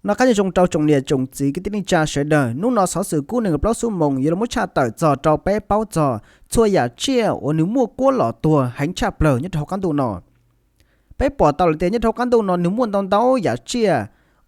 Noj qab nyob zoo rau tsoom niam tsoom txiv kwv tij neej tsa sawv daws, hnub no xov xwm kub nees nkaum plaub xuab moos yuav los muab tshaj tawm txog rau peb paub txog txhua yam tsiaj uas nws muaj kuab lom tuag heev tshaj plaws nyob rau hauv qab ntuj no. Peb pom tau lawm tias nyob rau hauv qab ntuj no nws muaj ntau ntau yam tsiaj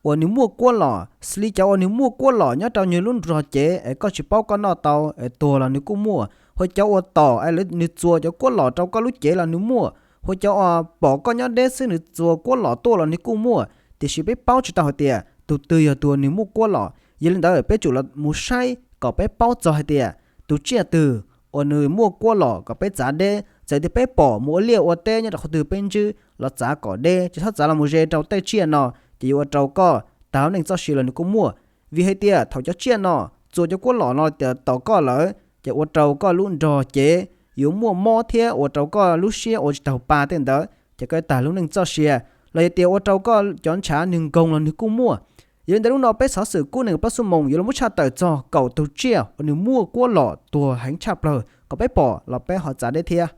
uas nws muaj kuab lom, xws li cov uas nws muaj kuab lom nyob rau nws lub nrog cev es koj tsis paub koj noj tau es tuag los nws kuj muaj, hu cov uas tom es nws txuas cov kuab lom rau koj lub cev los nws muaj, hu cov uas pom koj nyob deb xwb nws txuas kuab lom tuaj los nws kuj muaj. Tiam sis peb paub tsis tau hais tias tus twg yog tus nws muaj kuab lom, yog li ntawd peb tsum los mus saib kom peb paub txog hais tias tus tsiaj twg uas nws muaj kuab lom kom peb txav deb. Txawm tias peb pom mus ua liaj ua teb nyob rau qhov twg peb ntsib los txav kom deb, tsis txhob txav los mus ze rau tej tsiaj no, ces yuav ua rau koj tag neej txoj sia los nws kuj muaj. Vim hais tias thaum cov tsiaj no txuas cov kuab lom no tias tom koj lawm ces ua rau koj lub nrog cev yuav muaj mob thiab ua rau koj lub siab ua tsis taus pa tej ntawd ces koj tag lub neej txoj sia, los yog tias ua rau koj cov ntshav nws nkoog los nws kuj muaj. Yog li ntawd hnub no peb xov xwm kub nees nkaum plaub xuab moos yuav los muab tshaj tawm txog kaum tus tsiaj uas nws muaj kuab lom tuag heev tshaj plaws kom peb pom los peb ho txav deb thiab.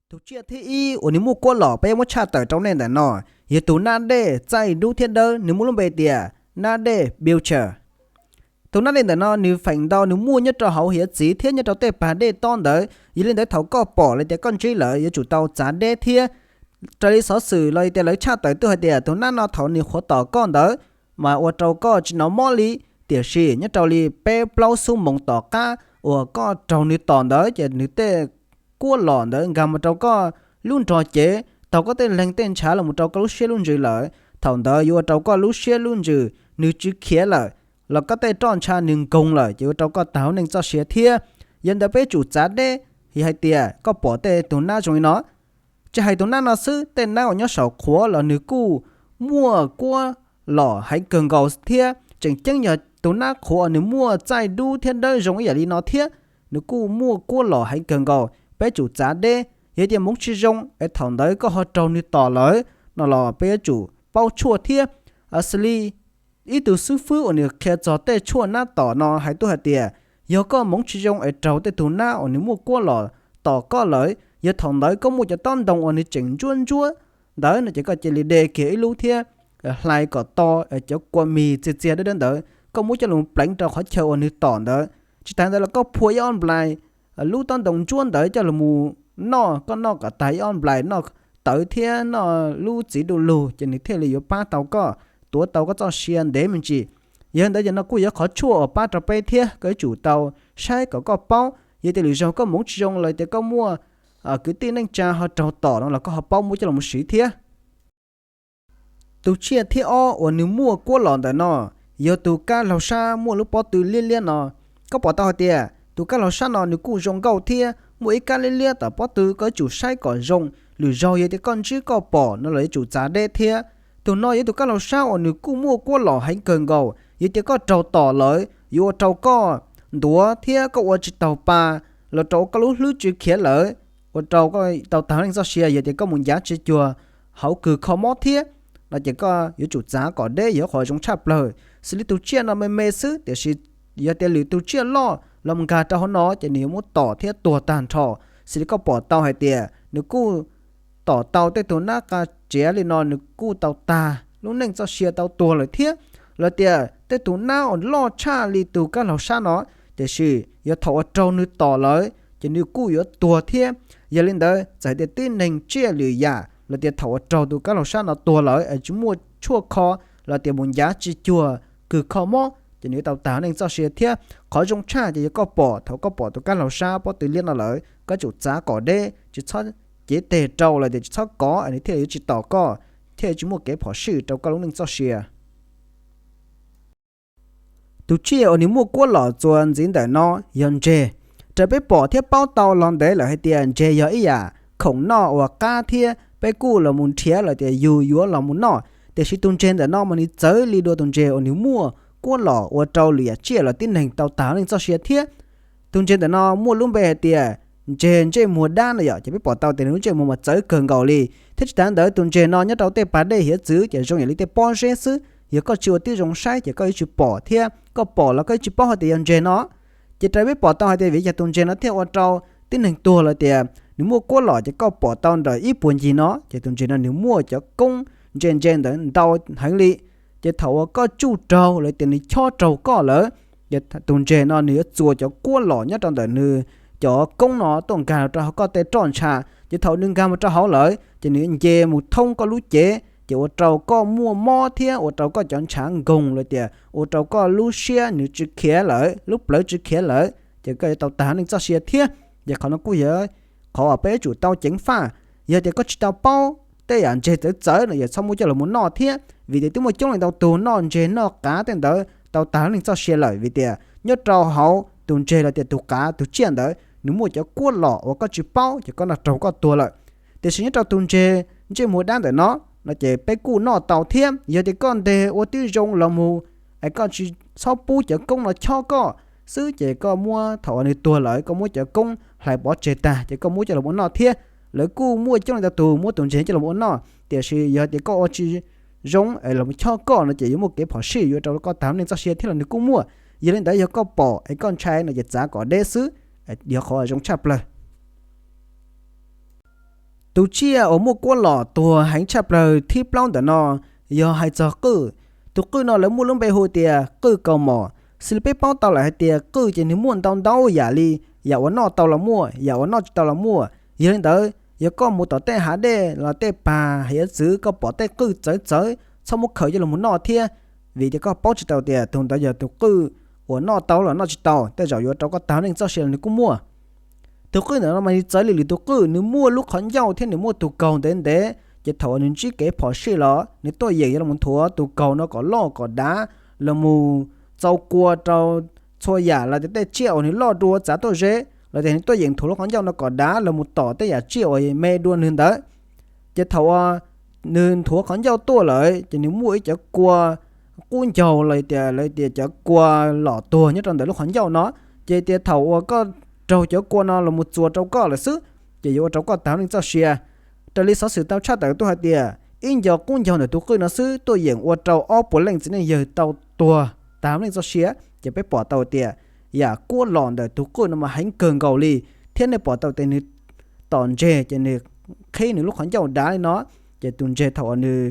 Tus tsiaj thib ib uas nws muaj kuab lom peb yuav muab tshaj tawm rau nej ntawm no yog tus nab dej txaij dub thiab dawb, nws muaj lub npe tias nab dej Bill Chair. Tus nab dej ntawm no nws feem ntau nws muaj nyob rau hauv hiav txwv thiab nyob rau tej pas dej tob ntawd, yog li ntawd thaum koj pom los tias koj ntsib lawm yuav tsum tau txav deb thiab. Raws li xov xwm los tias lawv tshaj tawm tuaj hais tias tus nab no thaum nws qhuav tom koj ntawd mas ua rau koj tsis hnov mob li, tiam sis nyob rau li peb plaub xuab moos tom qab uas koj raug nws tom ntawd ces nws tej kuab lom ntawd nkag mus rau koj lub nrog cev, taug koj tej leeg tej ntshav los mus rau koj lub siab lub ntsws lawm. Thaum ntawd yuav ua rau koj lub siab lub ntsws nws tsw khiav lawm, los koj tej roj ntsha nws nkoog lawm ces ua rau koj tag lub neej txoj sia thiab. Yog ntawd peb tsum txav deb, yog hais tias koj pom tej tus nab zoo li no. Tsis hais tus nab no xwb, tej nab uas nyob saum qhuav los nws kuj muaj kuab lom heev kawg nkaus thiab. Tseem ceeb yog tus nab qhuav nws muaj txaij dub thiab dawb zoo ib yam li no thiab, nws kuj muaj kuab lom heev kawg nkaus, peb tsum txav deb. Yog tias hmoov tsis zoo es thaum ntawd koj ho raug nws tom lawm no los peb yuav tsum paub tshuaj thiab. Xws li ib tug xib fwb uas nws qhia txog tej tshuaj nab tom no hais tuaj hais tias, yog koj hmoov tsis zoo es raug tej tus nab uas nws muaj kuab lom tom koj lawm, yog thaum ntawd koj muaj cov tob ntoo uas nws tseem ntsuab ntsuab ntawd no ces koj cia li de kiag ib lub thiab hlais kom to, cov kua mis txiag txiag dawb dawb ntawd koj muab coj los pleev rau qhov chaw uas nws tom ntawd. Tsis tas ntawd los koj phua ib ob nplais lub tob ntoo ntsuab ntawd coj los noj, koj noj kom tag ib ob nplais, noj tawv thiab noj lub txiv du lug ces nws thiaj li yuav pab tau koj, tuav tau koj txoj sia ntev me ntsis. Yog ntawd ces no kuj yog qhov tshuaj uas pab rau peb thiab, koj yuav tsum tau saib kom koj paub. Yog tias lwm zaug koj hmoov tsis zoo los tias koj muaj kwv tij neej tsa ho raug tom no los koj ho paub muab coj los siv thiab. Tus tsiaj thib ob uas nws muaj kuab lom ntawm no yog tus kab laug sab muaj lub pob tw liab liab no. Koj pom tau hais tias tus kab laug sab no nws kuj zoo nkauj thiab muaj ib kab liab liab tom pob tw, koj yuav tsum saib kom zoo. Lwm zaug yog tias koj ntsib koj pom no los yuav tsum txav deb thiab. Tus no yog tus kab laug sab uas nws kuj muaj kuab lom heev kawg nkaus, yog tias koj raug tom lawm yuav ua rau koj ntuav thiab koj ua tsis taus pa, los rau koj lub hlwb tsw khiav lawm, ua rau koj tau tag neej txoj sia. Yog tias koj mus ncav tsis cuag hauv kws kho mob thiab no ces koj yuav tsum txav kom deb, yog qhov zoo tshaj plaws. Xws li tus tsiaj no me me xwb, tiam sis yog tias lwm tus tsiaj loj los nkag rau hauv no ces nws yuav muab tom thiab tuag tag nrho. Xws li koj pom tau hais tias nws kuj tom tau tej tus nab qa tsiav li no nws kuj tau tag lub neej txoj sia tau tuag lawm thiab. Los tias tej tus nab uas loj tshaj li tus kab laug sab no, tiam sis yog thaum uas raug nws tom lawm ces nws kuj yuav tuag thiab. Yog li ntawd txawm hais tias tib neeg tsiaj lwm yam los tias thaum uas raug tus kab laug sab no tuag lawm es tsis muaj tshuaj kho los tias mus ncav tsis cuag kws kho mob ces nws yuav tau tag neej txoj sia thiab. Qhov zoo tshaj ces yog koj pom, thaum koj pom tus kab laug sab pob tw liab no lawm koj tsum txav kom deb, tsis txhob cev teg rau los tias tsis txhob kov es nws thiaj yuav tsis tom koj, thiaj tsis muaj kev phom sij rau koj lub neej txoj sia. Tus tsiaj uas nws muaj kuab lom txuas ntxiv ntawm no yog ntseg. Raws peb pom thiab paub tau los ntev lawm hais tias ntseg yog ib yam khoom noj uas qab thiab peb kuj los mus nrhiav los tias yus yuav los mus noj. Tiam sis tus ntseg ntawm no mas nws txawv li dua tus ntseg uas nws muaj kuab lom ua rau lwm yam tsiaj los tib neeg tau tag neej txoj sia thiab. Tus ntseg ntawm no muaj lub npe hais tias ntseg ntsej muag dab no yom, ces peb pom tau tias nws lub ntsej muag mas txawv kawg nkaus li. Thiab tsis tas ntawd tus ntseg no nyob rau tej pas dej hiav txwv ces zoo yam li tej pob zeb xwb, yog koj tsis ua tib zoo saib ces koj yuav tsis pom thiab koj pom los koj yuav tsis paub hais tias yog ntseg no. Ces raws peb pom tau hais tias vim li cas tus ntseg no thiaj ua rau tib neeg tuag los tias nws muaj kuab lom ces koj pom tau ntawm ib puag ncig no ces tus ntseg no nws muaj cov koob ntse ntse ntawd ntau heev li. Ces thaum uas koj tsuj raug los tias nws chob raug koj lawm, ces tus ntseg no nws yuav txuas cov kuab lom nyob rau ntawm nws cov koob no tuaj nkag rau hauv koj tej roj ntsha. Ces thaum nws nkag mus rau hauv lawm ces nws yuav nce mus thoob koj lub cev, ces ua rau koj muaj mob thiab ua rau koj cov ntshav nkoog los tias ua rau koj lub siab nws tsis khiav lawm, lub plawv tsis khiav lawm, ces koj yuav tau tag neej txoj sia thiab. Ces qhov no kuj yog qhov uas peb yuav tsum tau ceev faj. Yog tias koj tsis tau paub tej yam ntseg txawv txawv no yog txhob muab coj los mus noj thiab, vim tias twb muaj coob leej ntau tus noj ntseg noj qav tej ntawd tau tag neej txoj sia lawm, vim tias nyob rau hauv tus ntseg los tias tus qav tus tsiaj ntawd nws muaj cov kuab lom uas koj tsis paub ces koj noj raug koj tuag lawm. Tiam sis nyob rau tus ntseg ntsej muag dab ntawm no, no ces peb kuj noj tau thiab. Yog tias koj nteg ua tib zoo los mus es koj tsis txhob pub cov koob no chob koj xwb ces koj muab, thaum uas nws tuag lawm koj muab cov koob hlais pov tseg tag ces koj muab coj los ua noj thiab. Lawv kuj muaj coob leej ntau tus muab tus ntseg coj los ua noj, tiam sis yog tias koj ua tsis zoo es los chob koj no ces yuav muaj kev phom sij yuav rau koj tag neej txoj sia thiab los nws kuj muaj. Yog li ntawd yog koj pom es koj ntshai no ces txav kom deb xwb, yog qhov zoo tshaj plaws. Tus tsiaj uas muaj kuab lom tuag heev tshaj plaws thib plaub ntawm no yog hais txog qwj. Tus qwj no lawv muaj lub npe hu tias qwj kaus mom. Xws li peb paub tau lawm hais tias qwj ces nws muaj ntau ntau yam li, yam uas noj tau los muaj, yam uas noj tsis tau los muaj. Yog li ntawd yog koj mus tom tej hav dej los tej pas hiav txwv koj pom tej qwj txawv txawv txhob muab khaws coj los mus noj thiab, vim tias koj paub tsis tau tias tus ntawd yog tus qwj uas noj tau los noj tsis tau, tej zaum yuav rau koj tag neej txoj sia los nws kuj muaj. Tus qwj ntawm no mas nws txawv li lwm tus qwj, nws muaj lub qhov ncauj thiab nws muaj tus kaus ntev ntev, ces thaum uas nws ntsib kev phom sij los nws tuaj yeem yuav los mus nthuav tus kaus no kom loj kom dav, los mus txaus kua rau txhua yam los tias tej tsiaj uas nws loj dua txav tuaj ze, los tias nws tuaj yeem nthuav lub qhov ncauj no kom dav los mus tom tej yam tsiaj uas me dua nws ntawd. Ces thaum uas nws nthuav qhov ncauj tuaj lawm ces nws muaj ib cov kua qub ncaug los tias lawv tias cov kua lom tuag nyob rau ntawm lub qhov ncauj no, ces tias thaum uas koj raug cov kua no los mus txuas rau koj lawm xwb, ces yuav ua rau koj tag neej txoj sia. Raws li xov xwm tau tshaj tawm tuaj hais tias ib nco qub ncaug ntawm tus qwj no xwb tuaj yeem ua rau ob puas leej txiv neej yawg tau tuag tag neej txoj sia. Ces peb pom tau tias yam kuab lom ntawm tus qwj no mas heev kawg nkaus li, thiab nej pom tau tias nws tom ntseg ces nws qhib nws lub qhov ncauj dav li no, ces tus ntseg thaum uas nws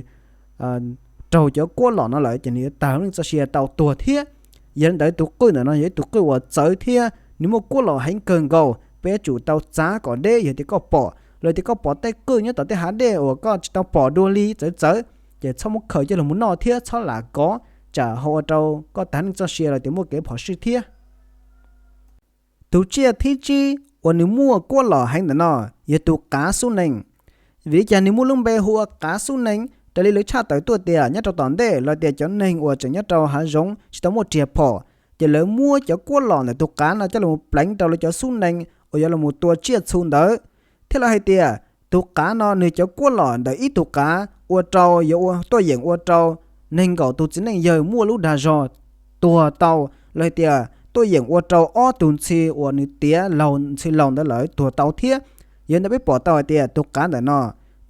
raug cov kuab lom no lawm ces nws yuav tag neej txoj sia tau tuag thiab. Yog li ntawd tus qwj ntawm no yog ib tus qwj uas txawv thiab nws muaj kuab lom heev kawg nkaus, peb yuav tsum tau txav kom deb. Yog tias koj pom los tias koj pom tej qwj nyob tom tej hav dej uas koj tsis tau pom dua li txawv txawv, ces txhob muab khaws coj los mus noj thiab txhob lam kov, tsam ho ua rau koj tag neej txoj sia los tias muaj kev phom sij thiab. Tus tsiaj thib tsib uas nws muaj kuab lom heev ntawm no yog tus qav xub nees. Vim li cas nws muaj lub npe hu ua qav xub nees? Raws li lawv tshaj tawm tuaj tias nyob rau tom ntej los tias cov neeg uas tseem nyob rau hav zoov tsis tau muaj riam phom, ces lawv muab cov kuab lom ntawm tus qav no coj los pleev rau lawv cov xub nees uas yuav los mus tua tsiaj txhu ntawd. Thiab lawv hais tias tus qav no nws cov kuab lom ntawm ib tug qav ua rau yuav tuaj yeem ua rau nees nkaum tus txiv neej yawg muaj lub dag zog tuag tau, los hais tias tuaj yeem ua rau ob tug ntxhi uas nws tiav laug ntxhi laug ntawd lawv tuag tau thiab. Yog ntawd peb pom tau hais tias tus qav ntawm no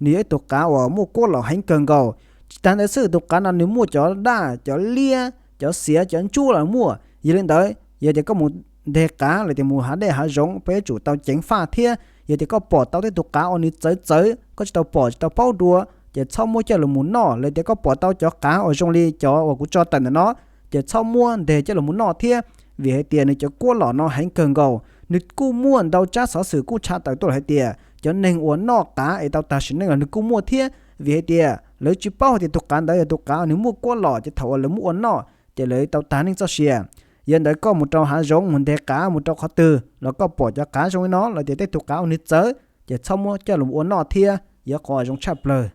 nws yog ib tug qav uas muaj kuab lom heev kawg nkaus. Tsis tas ntawd xwb, tus qav no nws muaj cov daj, cov liab, cov xiav, cov ntsuab los muaj. Yog li ntawd yog tias koj mus nteg qav los tias mus hav dej hav zoov peb yuav tsum tau ceev faj thiab. Yog tias koj pom tau tej tus qav uas nws txawv txawv koj tsis tau pom tsis tau paub dua, ces txhob muab coj los mus noj. Los tias koj pom tau cov qav uas zoo li cov uas kuv tso tawm ntawm no, ces txhob muab nteg coj los mus noj thiab, vim hais tias nws cov kuab lom no heev kawg nkaus. Nws kuj muaj ntau tsab xov xwm kuj tshaj tawm tuaj lawm hais tias cov neeg uas noj qav es tau tag sim neej los nws kuj muaj thiab, vim hais tias lawv tsis paub hais tias tus qav ntawd yog tus qav uas nws muaj kuab lom ces thaum uas lawv muab ua noj ces lawv tau tag neej txoj sia. Yog ntawd koj mus rau hav zoov mus nteg qav mus rau qhov twg los koj pom cov qav zoo li no los tias tej tus qav uas nws txawv, ces txhob muab coj los ua noj thiab, yog qhov zoo tshaj plaws.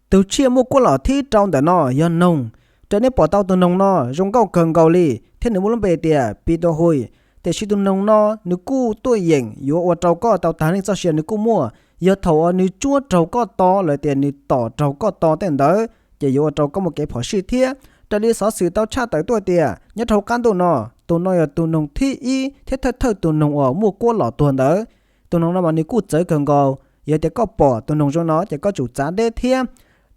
Tus tsiaj muaj kuab lom thib rau ntawm no yog noog. Raws nej pom tau tus noog no zoo nkauj kawg nkaus li thiab nws muaj lub npe tias Pis Tua Hui. Tiam sis tus noog no nws kuj tuaj yeem yuav ua rau koj tau tag neej txoj sia nws kuj muaj. Yog thaum uas nws tsuab raug koj to los tias nws tom raug koj to tej ntawd, ces yuav ua rau koj muaj kev phom sij thiab. Raws li xov xwm tau tshaj tawm tuaj tias nyob rau hauv qab ntuj no, tus no yog tus noog thib ib thiab thawj thawj tus noog uas muaj kuab lom tuag ntawd. Tus noog no mas nws kuj txawv kawg nkaus, yog tias koj pom tus noog zoo no ces koj tsum txav deb thiab.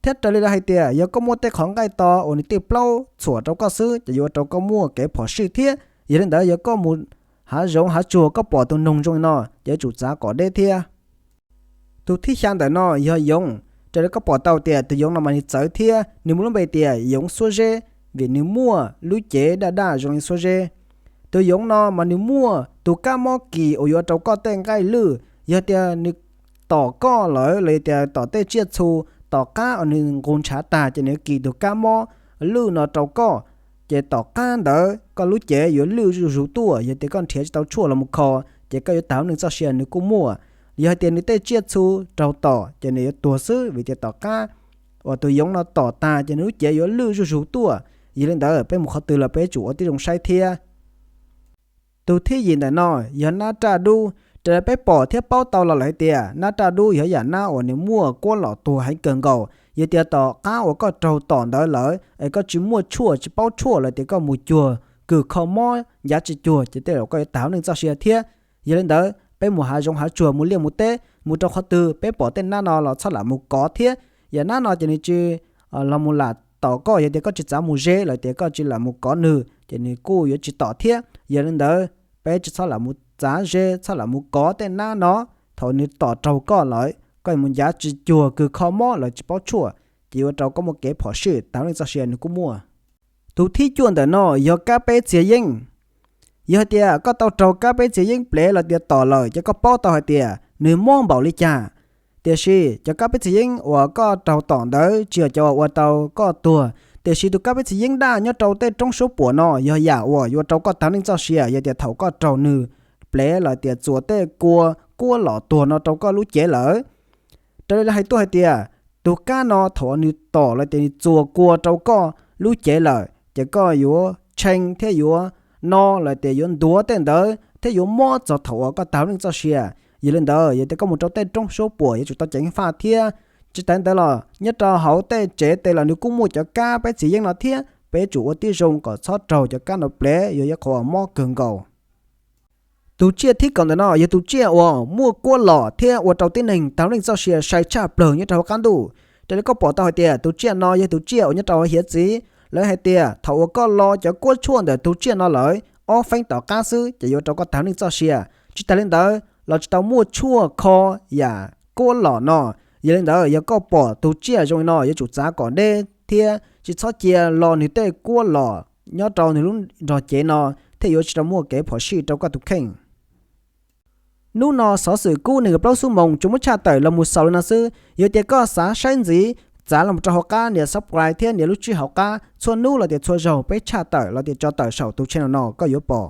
Thiab raws li lawv hais tias yog koj muaj tej qhov nqaij to uas nws tej plaub txhuam rau koj xwb ces yuav ua rau koj muaj kev phom sij thiab. Yog li ntawd yog koj mus hav zoov hav tsuag koj pom tus noog zoo no ces yuav tsum txav kom deb thiab. Tus thib xya ntawm no yog yoov. Raws li koj pom tau tias tus yoov no mas nws txawv thiab, nws muaj lub npe tias yoov xuab zeb, vim nws muaj lub cev daj daj zoo li xuab zeb. Tus yoov no mas nws muaj tus kab mob kis uas yuav rau koj tej nqaij lwj. Yog tias nws tom koj lawm los yog tias tom tej tsiaj txhu, tom qab uas nws nqus ntshav tag ces nws yuav kis tus kab mob lwj no rau koj. Ces tom qab ntawd koj lub cev yuav lwj zuj zus tuaj, yog tias koj nrhiav tsis tau tshuaj los mus kho, ces koj yuav tag lub neej txoj sia nws kuj muaj. Yog hais tias nws tej tsiaj txhu raug tom ces nws yuav tuag xwb, vim tias tom qab uas tus yoov no tom tag ces nws lub cev yuav lwj zuj zus tuaj. Yog li ntawd peb mus qhov twg los peb tsum ua tib zoo saib thiab. Tus thib yim ntawm no yog nab raj dub. Raws li peb pom thiab paub tau los lawm hais tias nab raj dub yog yam nab uas nws muaj kuab lom tuag heev kawg nkaus. Yog tias tom qab uas koj raug tom ntawd lawm es koj tsis muaj tshuaj, tsis paub tshuaj los tias koj mus cuag kws kho mob ncav tsis cuag ces tej zaum koj yuav tag lub neej txoj sia thiab. Yog li ntawd peb mus hav zoov hav tsuag, mus liaj mus teb, mus rau qhov twg peb pom tej nab no los txhob lam mus kov thiab. Yam nab no ces nws tsis los mus lam tom koj, yog tias koj tsis txav mus ze los tias koj tsis lam mus kov nws ces nws kuj yuav tsis tom thiab. Yog li ntawd peb tsis txhob lam mus txav ze, txhob lam mus kov tej nab no. Thaum nws tom raug koj lawm koj mus ncav tsis cuag kws kho mob los tsis paub tshuaj ces yuav ua rau koj muaj kev phom sij, tag lub neej txoj sia nws kuj muaj. Tus thib cuaj ntawm no yog kab peb txiag yeeb. Yog hais tias koj tau raug kab peb txiag yeeb plev los tias tom lawm ces koj paub tau hais tias nws mob npaum li cas. Tiam sis cov kab peb txiag yeeb uas koj raug tom ntawd tsis yog cov uas ua rau koj tuag, tiam sis tus kab peb txiag yeeb daj nyob rau tej roob suab puam no yog yam uas yuav ua rau koj tag neej txoj sia yog tias thaum koj raug nws plev los tias txuas tej kua kuab lom tuag no rau koj lub cev lawm. Raws li lawv hais tuaj hais tias tus kab no thaum uas nws tom los tias nws txuas kua rau koj lub cev lawm ces koj yuav tshee thiab yuav no los tias yuav ntuav tej ntawd thiab yuav mob txog thaum uas koj tag lub neej txoj sia. Yog li ntawd yog tias koj mus rau tej roob suab puam yuav tsum tau ceev faj thiab. Tsis tas li ntawd los nyob rau hauv tej tsev tes los nws kuj muaj cov kab peb txiag yeeb no thiab, peb yuav tsum ua tib zoo kom txhob raug cov kab no plev, yog ib qho uas mob kawg nkaus. Tus tsiaj thib kaum ntawm no yog tus tsiaj uas muaj kuab lom thiab ua rau tib neeg tag lub neej txoj sia sai tshaj plaws nyob rau hauv qab ntuj. Raws li koj pom tau hais tias tus tsiaj no yog tus tsiaj uas nyob rau hiav txwv. Lawv hais tias thaum uas koj lo cov kuab tshuaj ntawm tus tsiaj no lawm, ob feeb tom qab xwb ces yuav ua rau koj tag lub neej txoj sia. Tsis tas li ntawd los tsis tau muaj tshuaj kho yam kuab lom no. Yog li ntawd yog koj pom tus tsiaj zoo li no yuav tsum txav kom deb thiab tsis txhob cia lo nws tej kuab lom nyob rau nws lub nrog cev no, thiaj yuav tsis tau muaj kev phom sij rau koj tus kheej. Hnub no xov xwm kub nees nkaum plaub xuab moos tsuas muab tshaj tawm los mus xaus li no xwb. Yog tias koj xav saib ntxiv, txav los rau hauv qab nias subscribe thiab nias lub tswb hauv qab, txhua hnub los tias txhua zaug peb tshaj tawm los tias tso tawm saum tus channel no koj yuav pom.